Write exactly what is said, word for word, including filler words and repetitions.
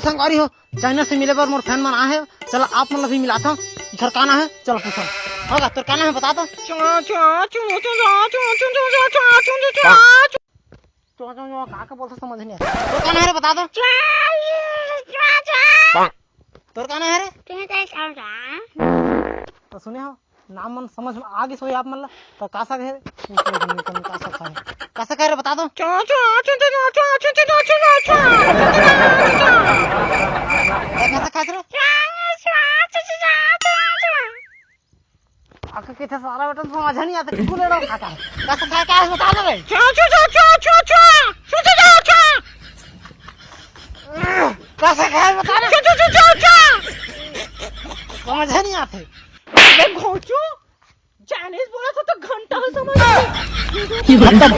संगवारी हो, चाइना से मिले बर मोर fan मन आए हे। चला आप मन ला भी मिलाथंव। इखर का नाम हे, चला पूछन। होगा, तोर का नाम हे, बता तो। चो, चो, चो, का, का बोलथस, समझ नइ आय। तोर का नाम हे रे, बता तो। तोर का नाम हे रे? त सुने हो, नाम मन समझ में आ गिस होही आप मन ला, त का साग हे रे? का साग खाए? का साग खाए रे, बता तो। ए, का साग खाए रे? अका कथे सारा बेटा समझ नइ आथे, कुकुर ले रहा खाता है। का साग खाए, का हे, बता तो रे। का साग खाए, बता ना। समझ नइ आथे। अबे घोंचू, Chinese बोलत हो त घंटा हो समझ में। खत्म।